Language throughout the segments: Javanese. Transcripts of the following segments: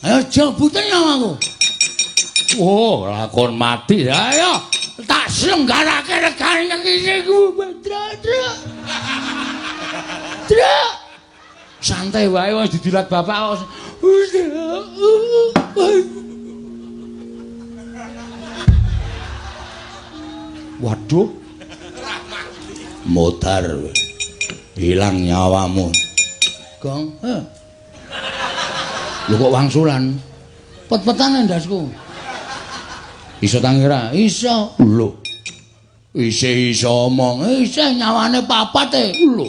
Ayo jabuten nyawaku. Oh, lakon mati. Ayo tak selenggarake regane iki ku. Truk. Truk. Santai wae wis didilat bapak. Waduh. Modar. Hilang nyawamu. Gong. Heh. Lho kok wangsulan? Pet-petan ndasku. Iso tangi ra? Iso. Lho. Isih iso omong. Isih nyawane papat e. Lho.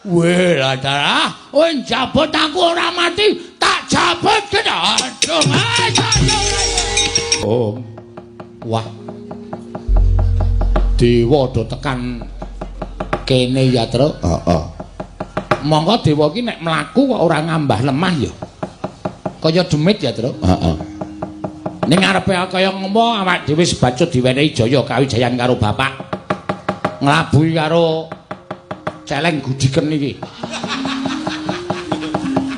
Weh, lah ah, kowe njabut aku ora mati, tak jabut kena. Aduh, oh. Wah. Dewa do tekan kene ya, Truk. Heeh. Monggo dewa iki nek mlaku kok ora ngambah lemah ya. Kaya demit ya, Truk. Heeh. Ning ngarepe kaya ngopo awak dhewe sebacut diwenehi jaya kawijayan karo bapak. Nglabuhi karo celeng gudiken iki.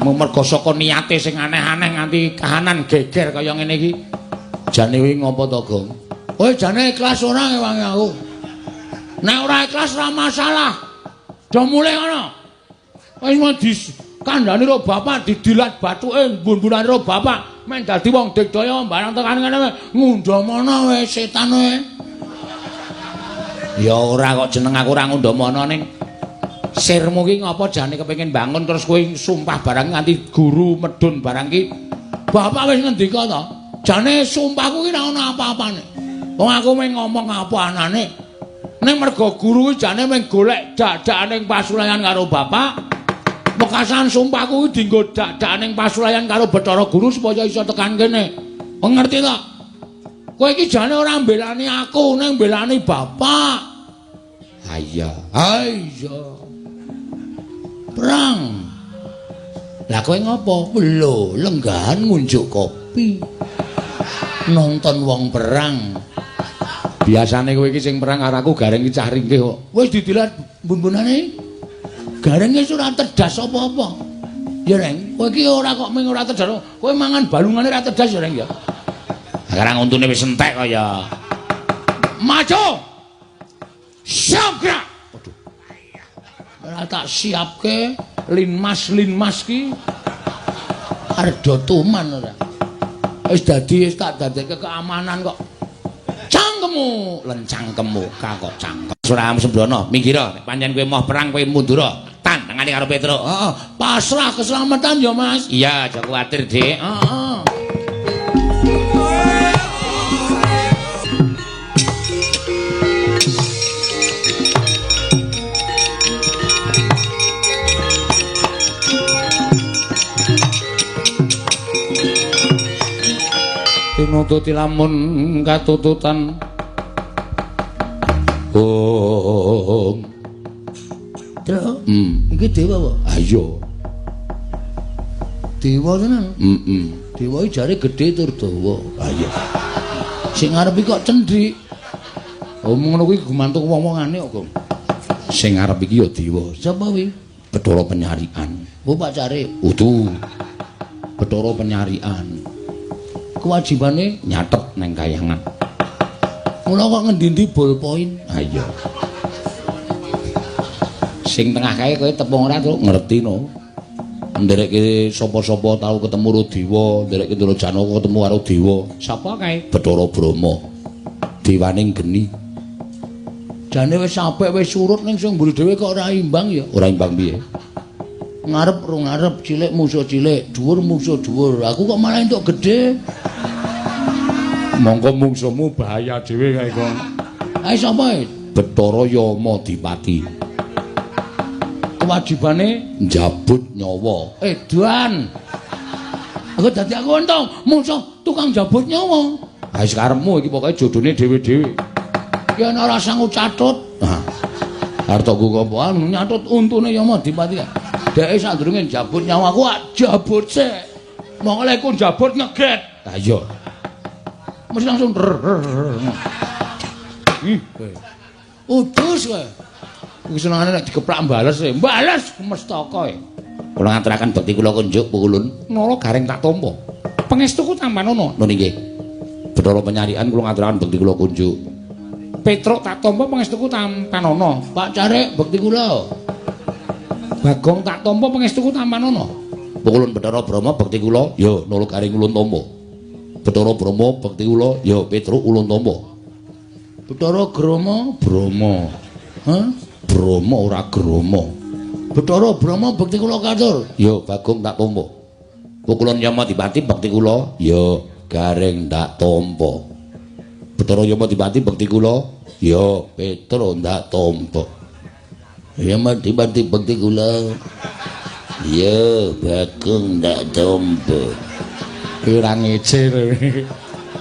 Mergo saka niate sing aneh-aneh nganti kahanan geger kaya ngene iki. Jane kuwi ngopo to, Gong? Kowe jane ikhlas ora ngewangi aku? Nek ora ikhlas ora masalah. Do mulih ngono. Wis mau dikandani karo bapak didilat bathuke mbun-mbunane karo bapak men dadi wong digdaya barang tekan ngene ngundhamana wis setan kowe. Ya ora kok jeneng aku ora ngundhamana ning sirmu ki ngapa jane kepengin bangun terus kowe sumpah barang nganti guru medun barang ki. Bapak wis ngendika to. Jane sumpahku ki ora ana apa-apane. Wong aku mung ngomong apa anane. Ning mergo guru ki jane mung golek dak-dakane pasulayan karo bapak. Wekasan sumpahku ki dienggo dak-dakane pasulayan karo Bathara Guru supaya iso tekan kene. Wong ngerti to? Kowe iki jane ora mbelani aku, ning mbelani bapak. Ha iya. Ha iya. Perang. Lah kowe ngopo? Lho, lenggahan ngunjuk kopi. Nonton wong perang. Biasane kowe iki sing perang karo aku gareng iki cah ringkih kok. Wis didilat bun-bunane. Gareng wis ora tedas apa-apa. Ya, Reng, kowe iki ora kok mung ora tedas. Kowe mangan balungane ora tedas ya, Reng ya. Sekarang untune wis entek kok ya. Maju. Siap gerak. Waduh. Ora tak siapke linmas-linmas ki arep do tuman ora. Wis dadi wis tak dadekke keamanan kok. Cangkemmu, lencangkemmu kok cangkem. Suram Sembrono, minggir nek pancen kowe moh perang kowe mundur. Tantangane karo Petruk. Heeh, pasrah keselamatan ya, Mas. Iya, aja kuwatir, Dik. Heeh. Tinututi lamun katututan. Oh. Truk. Iki dewa apa? Ayo. Dewa tenan. Heeh. Dewa iki jare gedhe tur dawa. Ha iya. Sing ngarep iki kok cendhik. Oh ngono kuwi gumantung wong-wongane kok, Gong. Sing ngarep iki ya dewa. Sapa kuwi? Bathara Penyarikan. Oh, pacare. Udu. Bathara Penyarikan. Kewajibane nyatet neng kayangan. Mula kok ngendi-endi ballpoint. Ha iya. Sing tengah kae kowe tepung ora, Truk? Ngerti no. Nderekke sapa-sapa tau ketemu karo dewa, nderekke Ndara Janaka ketemu karo dewa. Sapa kae? Bathara Brahma. Dewaning geni. Jane wis apik wis surut ning sing mburi dhewe kok ora imbang ya. Ora imbang piye? Ngarep ro ngarep, cilik musuh cilik, dhuwur musuh dhuwur. Aku kok malah entuk gedhe. Mongko mungsuhmu bahaya dhewe kae kok. Ae sapa e? Bathara Yamadipati. Kewajibane njabut nyawa. Edan. Aku dadi aku untung musuh tukang jabut nyawa. Ha wis karepmu iki pokoke jodone dhewe-dhewe. Ya ana ora sanggup catut. Ha. Arep tok apa nyatut untune Yamadipati. Dheke sadurunge njabut nyawaku jabut sik. Mongko lek ku njabut ngeget. Ha iya. Mesti langsung ih kowe. Udus kowe. Kuwi senengane nek dikeplak bales e. Bales mestaka e. Kula ngaturaken bekti kula kunjuk pukulun. Nara gareng tak tampa. Pangestuku tampanono. Nun inggih. Bathara Penyarikan kula ngaturaken bekti kula kunjuk. Petruk tak tampa pangestuku tampanono. Pak Carik bekti kula. Bagong tak tampa pangestuku tampanono. Pukulun Bathara Brahma bekti kula. Ya Nala Garing ulun tampa. Bathara Brahma bekti kula. Ya Petruk ulun tampa. Bathara Grama Brahma. Hah? Brahma ora Grama. Bathara Brahma bekti kula katur. Ya Bagong tak tampa. Pukulun Yamadipati bekti kula. Ya Garing tak tampa. Bathara Yamadipati bekti kula. Ya Petruk ndak tampa. Yamadipati bekti kula. Ya Bagong ndak tampa. Ora ngece.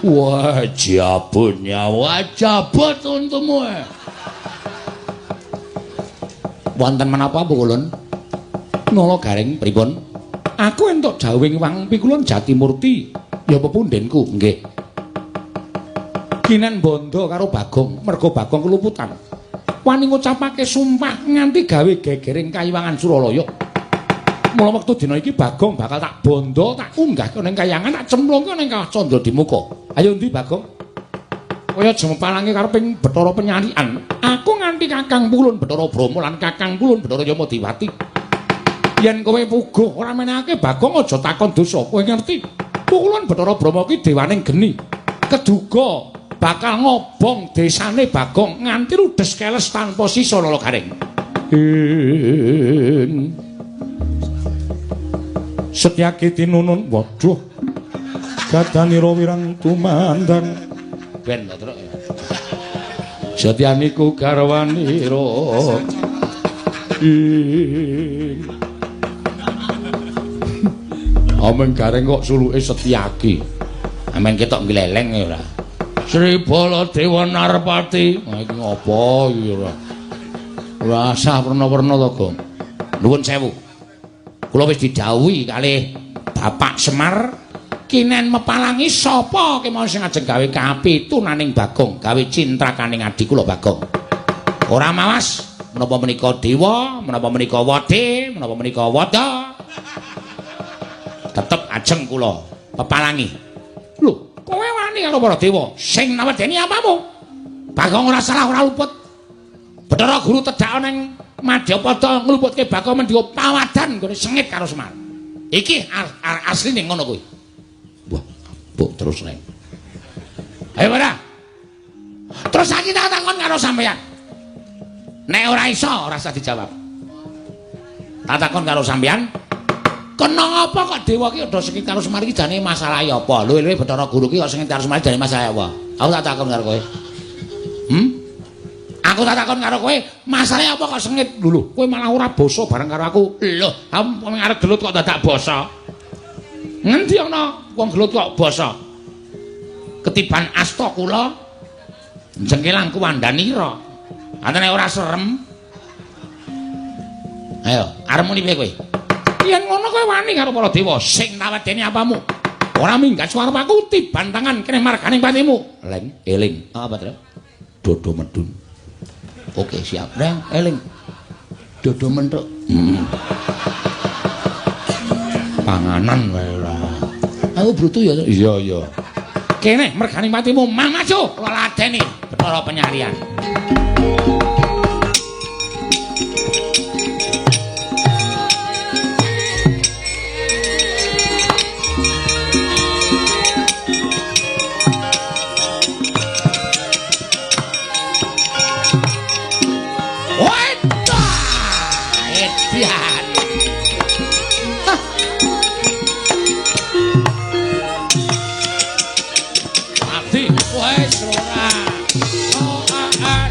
Wah, jabut nyawa, jabut untumu. Wonten menapa Pukulun? Nala Garing pripun? Aku entuk dawuhing Wang Pikulun Jatimurti. Ya pepundhenku, nggih. Kinen bondo karo Bagong, merga Bagong keluputan. Wani ngucapake sumpah nganti gawe gegering kayiwangan Suralaya. Mula wektu dina iki Bagong bakal tak bondo, tak unggahke ning kayangan, tak cemplungke ning Kawah Candra Dimuka. Ayo ndi Bagong? Kaya jemepalange kareping Bathara Penyarikan. Aku nganti Kakang Pulun Bathara Brahma lan Kakang Pulun Bathara Yamadipati. Yen kowe puguh ora menehake Bagong aja takon dosa. Kowe ngerti? Pukulun Bathara Brahma ki dewaning geni. Keduga bakal ngobong desane Bagong nganti rudes keles tanpa sisa Nala Garing. Setyaki tinunun waduh gadanira wirang tumandang ben to truk. Setyaniku garwanira. Amen Gareng kok suluke Setyaki. Amen ketok gleleng ya ora. Sri Baladewa Narpati. Wah iki ngopo iki ora. Ora sah werna-werna to, Gong. Nuwun sewu. Kula wis didhawuhi kalih Bapak Semar kinen mepalangi sapa kemawon sing ajeng gawe kapitunaning Bagong, gawe cintrakaning adi kula Bagong. Ora mawas menapa menika dewa, menapa menika wade, menapa menika wada. Tetep ajeng kula pepalangi. Lho, kowe wani karo para dewa sing nawedeni apamu? Bagong ora salah ora luput. Bathara Guru tedhak ning Madyapada ngluputke Bagong mendika pawadan nggone sengit karo Semar. Iki asline ngono kuwi. Wah, mbok terus reng. Ayo ora. Terus saiki tak takon karo sampeyan. Nek ora iso ora usah dijawab. Tak takon karo sampeyan, kena apa kok dewa ki udah sengit karo Semar iki jane masalahe apa? Luwe-luwe Bathara Guru ki kok sengit karo Semar jane masalahe apa? Aku tak takon karo kowe. Aku tak takon karo kowe, masalahe apa kok sengit? Lho, kowe malah ora basa bareng karo aku. Lho, aku arep gelut kok dadak basa. Ngendi ana wong gelut kok basa? Ketiban asta kula jengkelang kuwandanira. Antene ora serem. Ayo, arep muni piye kowe? Yen ngono kowe wani karo para dewa sing tawedeni apamu? Ora minggat swarpaku tiban tangan kene marganing patimu. Leng, eling. Apa, Tru? Dodo medun. Oke, siap. Reng, eling. Dodo menthuk. Panganan wae ora. Aku brutu ya. Iya, iya. Kene merganing patimu mang maju kula ladeni Bathara Penyarian. Mati wes ora. Oh, ah, ah.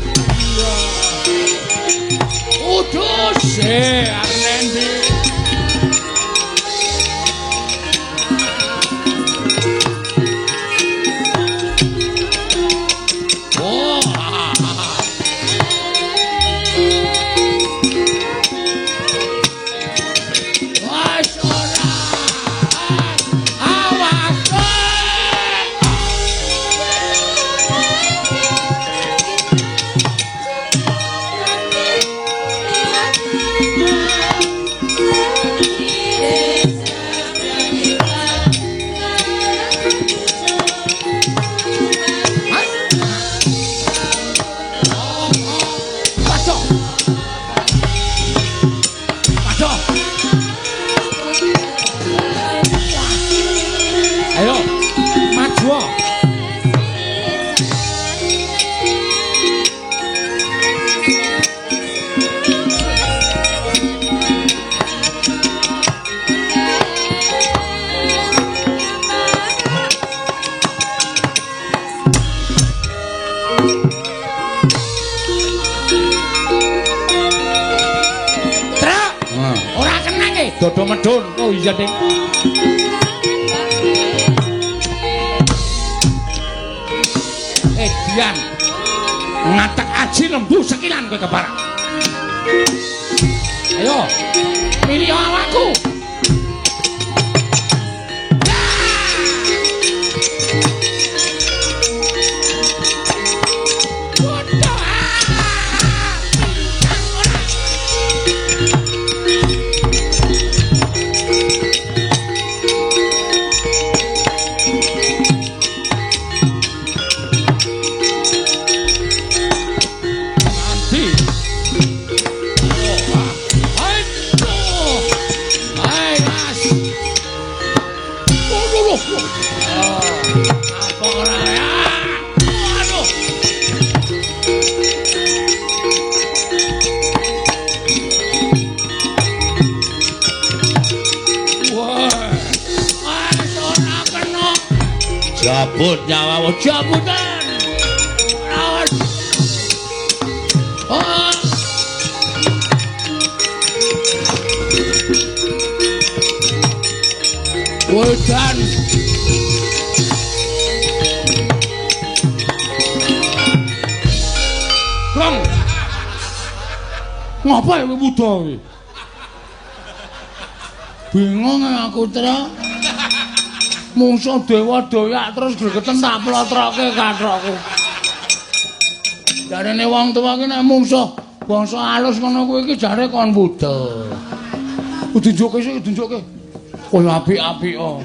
Medun. Oh iya, Dik. Edian. Ngatek aji lembu sekilan kowe keparak. Ayo, milih awakku. Jabut nyawamu, jabutan. Awas. Oh. Wedan. Rong. Ngapa ya kowe wuda kowe? Bingung aku, Tra. Mungsuh dewa doyak terus gregeten tak plotroke kathokku. Jarene wong tuwa ki nek mungsuh bangsa alus ngono kuwi iki jare kon wuda. Tunjukke sik, tunjukke. Kaya apik-apik kok.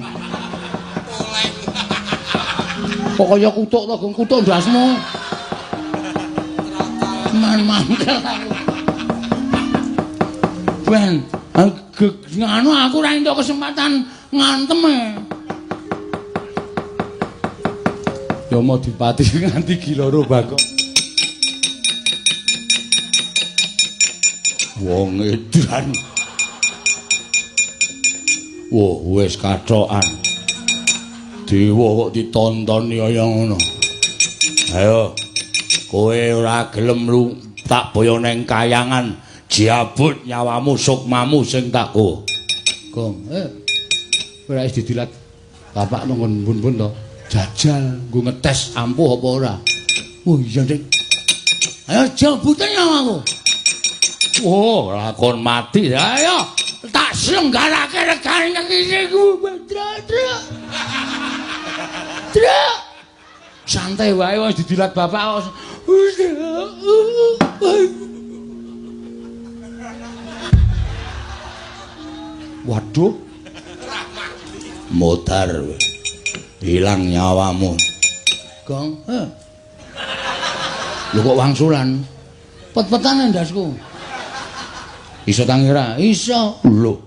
Kok kaya kutuk to, Gong, kutuk ndasmu. Man mangkel aku. Ben, nganu aku ora entuk kesempatan ngantem e. Yama dipati nganti giloro Bagong. Wong edan. Wah, wis kathokan. Dewa kok ditontoni kaya ngono. Ayo, kowe ora gelem lu tak boyo neng kayangan, jabut nyawamu sukmamu sing tak go. Gong, ora wis didilat bapak nang bun-bun to. Jajal nggo ngetes ampuh apa ora. Oh iya, Dik. Ayo jabuten nyawaku. Oh, lakon mati. Ayo, tak selenggarake regane iki ku. Tra. Tra. Santai wae wis didilat bapak. Waduh. Modar. Hilang nyawamu. Gong, Lho kok wangsulan? Pet-petane ndasku. Iso tangi ora? Iso. Lho.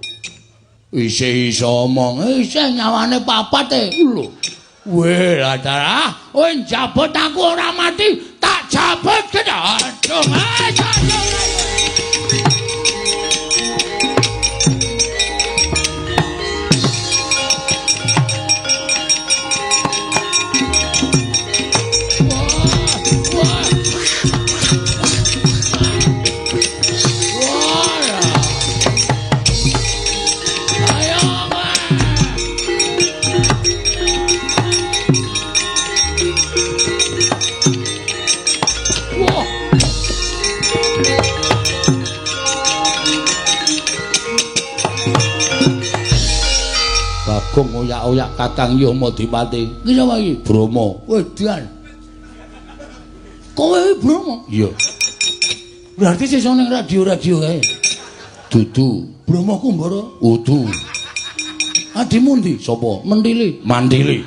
Isih iso omong. Isih nyawane papat e. Lho. Weh, lah kowe njabut aku ora mati, tak jabut aduh. Bagong oyak-oyak Kakang Yama Dipati. Iki sapa iki? Brama. Wedan. Kowe iki Brama? Iya. Berarti sesuk ning radio-radio kae. Dudu. Brama Kumbara? Udu. Adimu ndi? Sapa? Mentili. Mantili.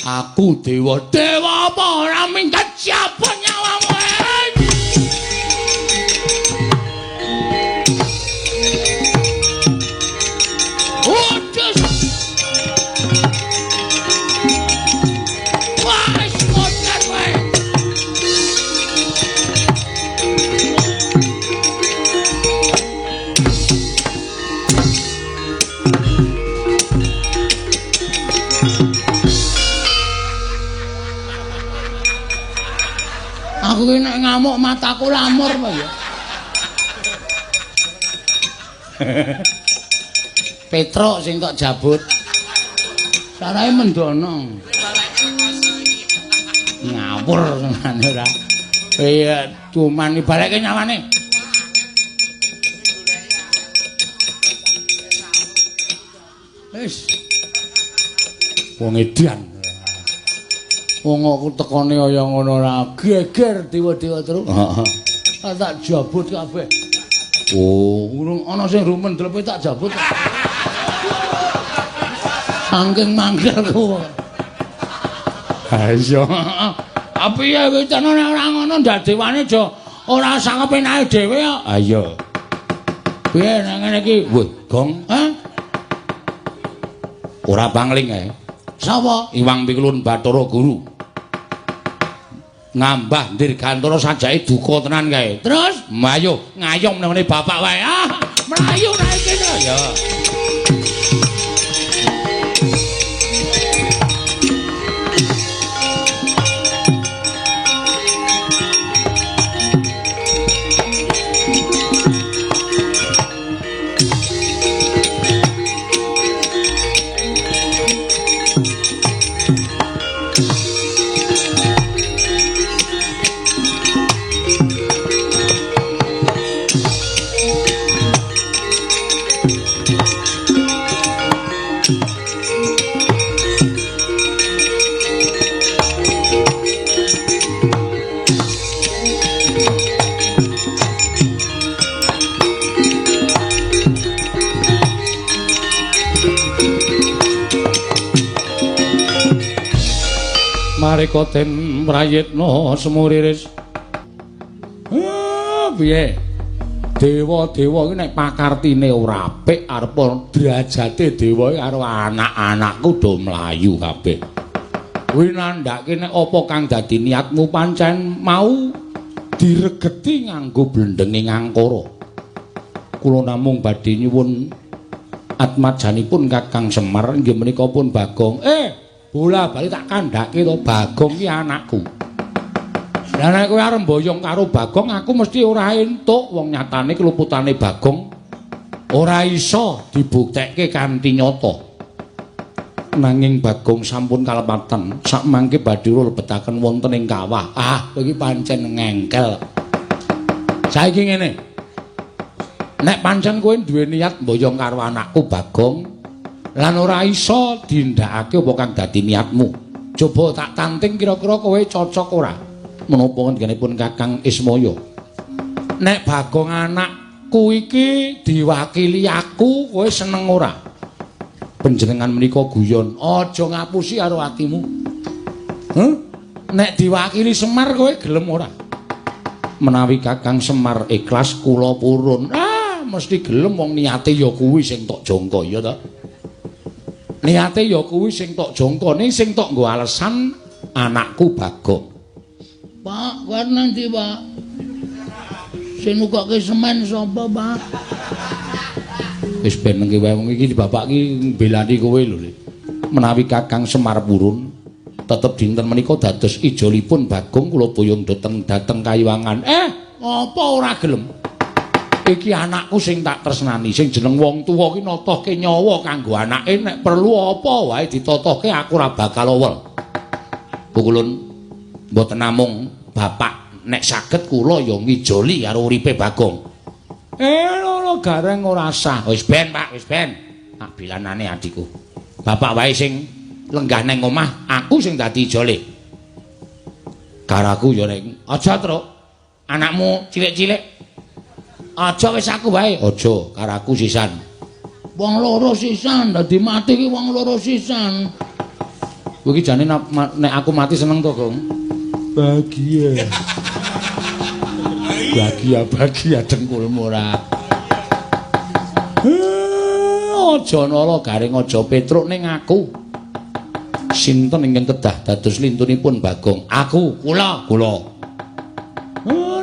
Aku dewa. Dewa apa ora minggat siapa nyawamu? ngamuk mataku lamur apa ya. Petruk sing tok jabut. Sarahe mendono. Ngawur tenan ora. Iya, cuman balekke nyawane. Wis. Wong edan. Wong aku tekone kaya ngono ora geger dewa-dewa terus. Heeh. Tak jabut kabeh. Oh, urung ana sing rumen dlepe tak jabut. Saking mangkelku. Ha iya. Tapi ya wis nek ora ngono ndak dewane aja ora sangepenake dhewe kok. Ha iya. Piye nek ngene iki? Wah, Gong. Hah? Ora pangling ae. Sapa? Iwang Pikulun Bathara Guru. Ngambah Dirgantara sajake duka tenan kae. Terus mayo ngayom nang ngene bapak wae. Ah, mlayu nae kene. Ya. Mareka den prayitna semuriris. Ah, piye? Dewa-dewa iki nek pakartine ora apik arep derajate dewa iki karo anak-anakku do mlayu kabeh. Kuwi nandhake nek apa kang dadi niatmu pancen mau diregeti nganggo blendenge ngangkara. Kula namung badhe nyuwun atmajanipun Kakang Semar inggih menika pun Bagong. Bola bali tak kandhake to Bagong ki anakku. Lah nek kowe arep mboyong karo Bagong aku mesti ora entuk, wong nyatane keluputane Bagong ora iso dibuktekke kanthi nyata. Nanging Bagong sampun kalepatan, sakmangke badhe lebetaken wonten ing kawah. Ah, kowe iki pancen ngengkel. Saiki ngene. Nek pancen kowe duwe niat mboyong karo anakku Bagong lan ora iso dindakake apa kang dadi niatmu. Coba tak tanting kira-kira kowe cocok ora? Menapa ngendikanipun Kakang Ismaya? Nek Bagong anakku iki diwakili aku, kowe seneng ora? Panjenengan menika guyon, aja ngapusi karo atimu. Heh? Nek diwakili Semar kowe gelem ora? Menawi Kakang Semar ikhlas kula purun. Ah, mesti gelem wong niate ya kuwi sing tok jangka ya ta. Niate ya kuwi sing tok jangka, ning sing tok nggo alesan anakku Bagong. Pak, kowe nang ndi, Pak? Sing nukokke semen sapa, Pak? Wis ben nengke wae wong iki bapak iki mbelani kowe lho. Menawi Kakang Semar purun, tetep dinten menika dados ijolipun Bagong kula boyong dhateng Kayiwangan. Apa ora gelem? Iki anakku sing tak tresnani, sing jeneng wong tuwa ki notohke nyawa kanggo anake, nek perlu apa wae ditotohke aku ora bakal owel. Pukulun mboten namung bapak, nek saged kula ya ngijoli karo uripe Bagong. Lho gareng ora sah. Wis ben, Pak, wis ben. Tak bilanane adikku. Bapak wae sing lenggah nang omah, aku sing dadi ijole. Karaku ya nek aja, Truk. Anakmu cilik-cilik. Aja wis aku wae. Aja, karaku sisan. Wong loro sisan, dadi mati ki wong loro sisan. Kowe iki jane nek aku mati seneng to, Gong? Bahagia. Bahagia, bahagia dengkulmu ora. Aja nala garing aja Petruk ning aku. Sinten ingkang kedah dados lintunipun Bagong? Aku, kula, kula.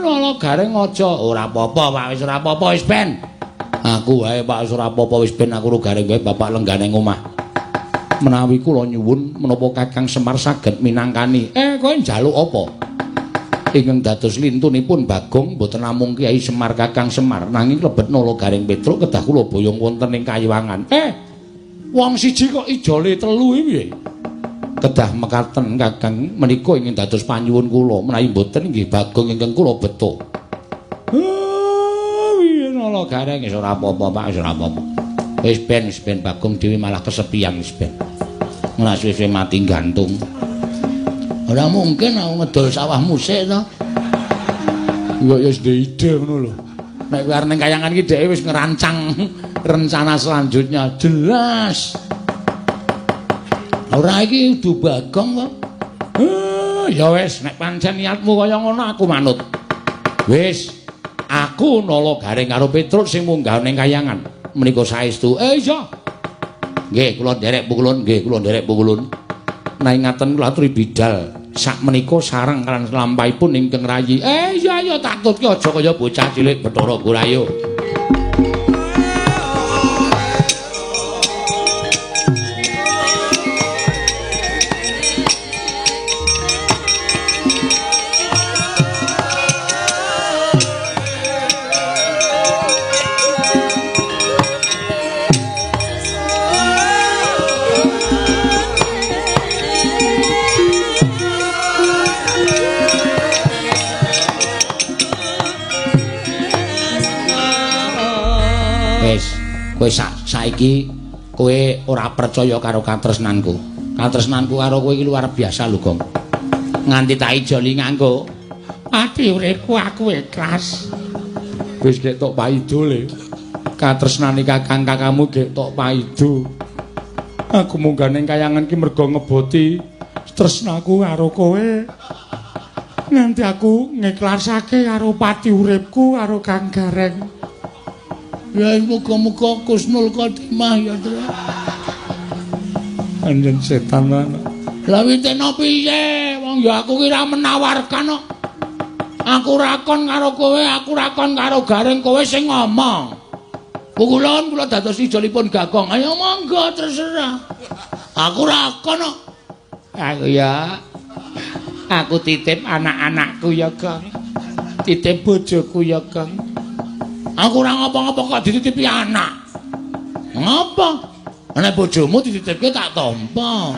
Nala garing aja ora apa-apa Pak, wis ora apa-apa wis ben. Aku wae Pak wis ora apa-apa wis ben aku ro garing wae bapak lenggah ning omah. Menawi kula nyuwun menapa Kakang Semar saged minangkani. Kowe njaluk apa? Ingkang dados lintunipun Bagong mboten namung Kyai Semar Kakang Semar nanging lebet Nala Gareng Petruk kedah kula boyong wonten ing Kayiwangan. Wong siji kok ijole telu iki piye? Kedah mekaten Kakang menika ingkang dados panyuwun kula menawi mboten inggih Bagong ingkang kula beto. Piye Nala Gareng wis ora apa-apa Pak, wis ora apa-apa. Wis ben Bagong dhewe malah kesepian wis ben. Malah suwe-suwe mati gantung. Ora mungkin aku ngedol sawah musik to. Kok ya wis duwe ide ngono lho. Nek kowe arep ning kayangan iki dheke wis ngerancang rencana selanjutnya jelas. Ora iki kudu Bagong kok. Ya wis nek pancen niatmu kaya ngono aku manut. Wis, aku Nala Gareng karo Petruk sing munggah ning kayangan. Menika saestu. Iya. Nggih, kula nderek pukulun, nggih, kula nderek pukulun. Nanging ngaten kula aturi bidal sak menika sareng lan lampahipun ingkang rayi. Iya iya tak tutke aja kaya bocah cilik Bathara Gurayo. Kowe saiki kowe ora percaya karo katresnanku. Katresnanku karo kowe iki luar biasa lho, Gong. Nganti tak ijoli nganggo ati uripku aku ikhlas. Wis gek tok paido le. Katresnane kakang kakangmu gek tok paido. Aku munggah ning kayangan ki mergo ngeboti tresnaku karo kowe. Nganti aku ngikhlasake karo pati uripku karo Kang Gareng. Ya muga-muga Kusnul Khotimah ya, Tru. Anjen setan lan. Lah witena piye? Wong ya aku ki ra menawarkan kok. Aku rakon karo kowe, aku rakon karo Gareng, kowe sing ngomong. Pukulun kula dados ijolipun Gagong. Ayo monggo terserah. Aku rakon kok. Aku ya. Aku titip anak-anakku ya, Gong. Titip bojoku ya, Gong. Aku ora ngapa-ngapa kok dititipi anak. Ngapa? Nek bojomu dititipke tak tampa.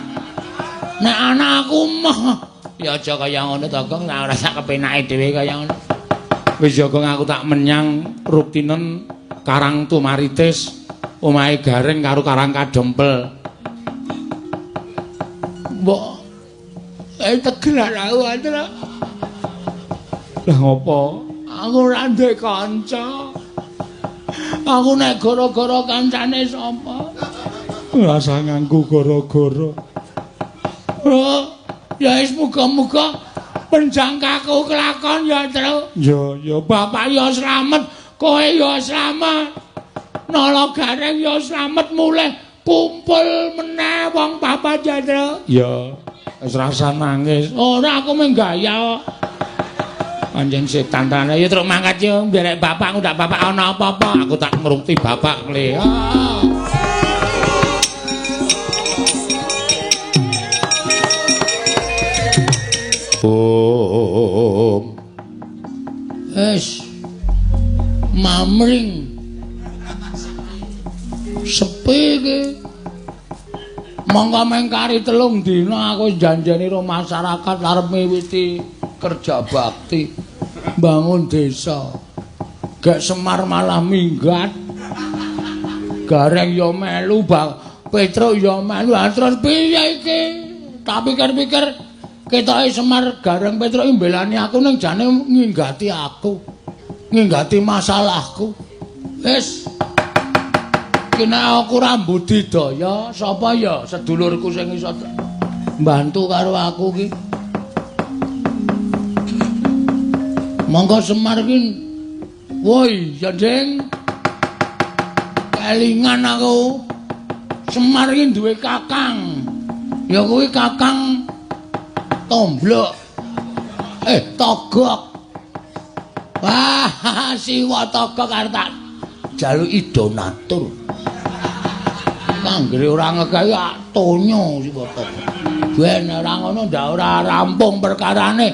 Nek anak aku mah ya aja kaya ngono to, Gong, ora sak kepenake dhewe kaya ngono. Wis ya, Gong, aku tak menyang Ruptinen Karang Tumaritis, omahe Gareng karo Karang Kadempel. Mbok tegelan aku, Andra. Lah ngopo? Aku ora duwe kanca. Aku nek gara-gara kancane sapa? Ora usah nganggo gara-gara. Oh, ya wis muga-muga penjangkaku kelakon ya, Tru. Ya, ya bapak ya slamet, kowe ya slamet. Nala Gareng ya slamet mulih kumpul meneh wong papat ya, Tru. Ya, wis rasa nangis. Ora aku mung gaya kok. Anjen setan tenan. Ya truk mangkat yo nderek bapak ngundak bapak ana apa-apa. Aku tak ngrungti bapak le. Om. Wis. Mamring. Sepi iki. Monggo mengkari 3 dina aku janjeni karo masyarakat arep miwiti kerja bakti bangun desa. Gek Semar malah minggat. Gareng ya melu, Petruk ya melu. Terus piye iki? Tak pikir-pikir ketoke Semar Gareng Petruk mbelani aku ning jane nginggati aku. Nginggati masalahku. Wis. Kena aku ora mbudidaya, sapa ya sedulurku sing iso mbantu karo aku ki? Monggo Semar ki. Woi, ya Ding. Kelingan aku. Semar ki duwe kakang. Ya kuwi kakang Tomblok. Togok. Wah, siwa Togok arep tak jaluki donatur. Anggere ora ngekai tonyo siwa Togok. Ben ora ngono ndak ora rampung perkarane.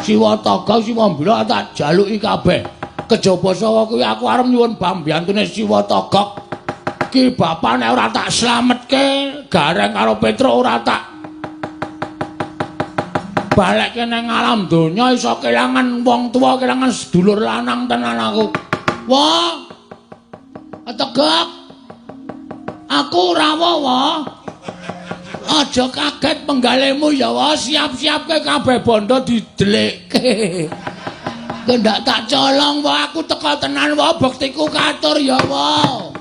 Siwa Togog, Siwa Mblok tak jaluki kabeh. Kejaba sawa kuwi aku arep nyuwun pambiyantune Siwa Togog. Ki bapak nek ora tak slametke, Gareng karo Petruk ora tak balekke nang alam donya iso kelangan wong tuwa, kelangan sedulur lanang tenan aku. Wah. Tegak. Aku rawuh, wah. Aja kaget penggalemu ya, wah. Siap-siapke kabeh bondo didelikke. Kendak tak colong, wah, aku teka tenan, wah, bektiku katur ya, wah.